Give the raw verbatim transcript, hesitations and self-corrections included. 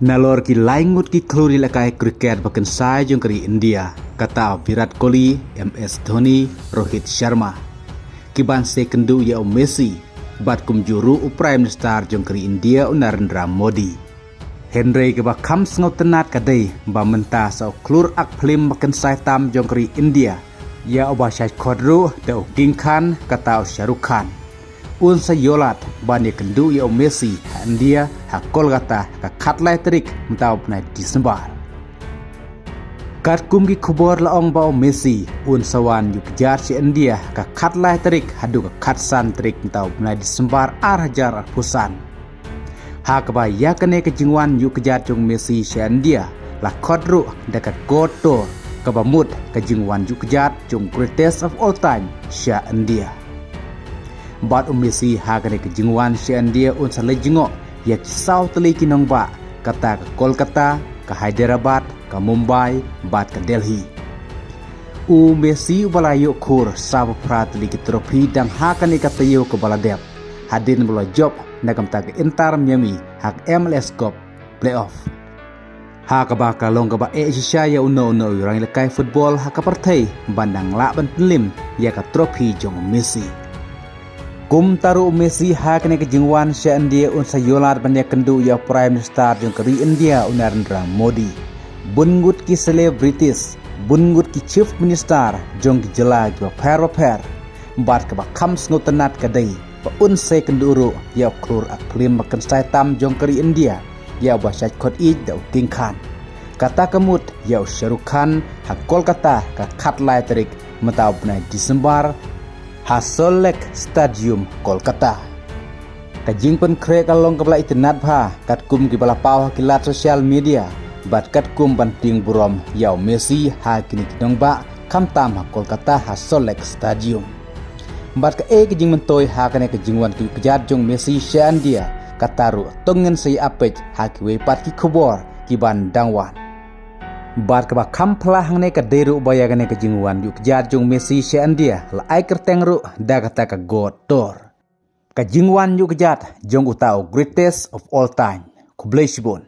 Nalor ki lai ngut ki khlur ïalehkai cricket ba kynsai jong ka ri India, kata u Virat Kohli, M S Dhoni, Rohit Sharma, ki ban sei kynduh ïa u Messi bad kumjuh ruh u Prime Minister jong ka ri India, u Narendra Modi. Hynrei kaba kham sngewtynnat ka dei ba mynta sa u khlur ak phlim ba kynsai tam jong ka ri India, ïa uba shait khot ruh da u King Khan, kata u Shah Rukh Khan, un sa ïoh lad ban ïakynduh ïa u Messi ha India, ha Kolkata, ka khatlai tarik mynta u bnai December. Katkum ki khubor la ong ba u Messi un sa wan ïuh kjat sha India ka khatlai tarik haduh ka khatsan tarik mynta u bnai December ar hajar arphew san. Ha kaba ïa kane ka jingwan ïuh kjat jong u Messi sha India la khot ruh da ka God Tour, kaba mut ka jingwan ïuh kjat jong u greatest of all time sha India. Bad u Messi ha kane ka jingwan sha India un sa leit jngoh ïa ki saw tylli ki nongbah, kata ka Kolkata, ka Hyderabad, ka Mumbai bad ka Delhi. U Messi uba la ïoh khur saw phra tylli ki trophy dang ha kane ka taïew kaba la dep, hadien ba la jop na ka bynta ka Inter Miami ha ka M L S Cup playoff. Ha kaba ka long kaba eh shisha ïa uno uno u nongïalehkai football ha ka pyrthei ban dang lah ban pynlip ïa ka trophy jong u Messi. Kumta ruh u Messi ha kane ka jingwan sha India un sa ïoh lad ban ïakynduh ïa u Prime Minister jong ka ri India, u Narendra Modi, bun ngut ki celebrities, bun ngut ki Chief Minister jong ki jylla kiba pher bapher. Bad kaba kham sngewtynnat ka dei ba un sei kynduh ruh ïa u khlur ak phlim ba kynsai tam jong ka ri India, ïa uba shait khot ïa da u King Khan, kata ka mut ïa u Shah Rukh Khan, ha Kolkata ka khatlai tarik mynta u bnai December, ha Salt Lake Stadium, Kolkata. Ka jingpynkhreh ka long kaba la itynnad bha, katkum kiba la paw ha ki lad social media, bad katkum ban tieng burom ïa u Messi ha kine ki nongbah, khamtam ha Kolkata ha Salt Lake Stadium. Bad kaei ka jingmyntoi ha kane ka jingwan ïuh kjat jong u Messi sha India, kata ruh to ngin sa ïa peit ha kiwei pat ki khubor ki ban dang wan. Bad kaba kham phylla hangne ka dei ruh ba ïa kane ka jingwan ïuh kjat jong u Messi sha India la ai kyrteng ruh da kata ka God Tour, ka jingwan ïuh kjat jong uta u greatest of all time. Khublei shibun.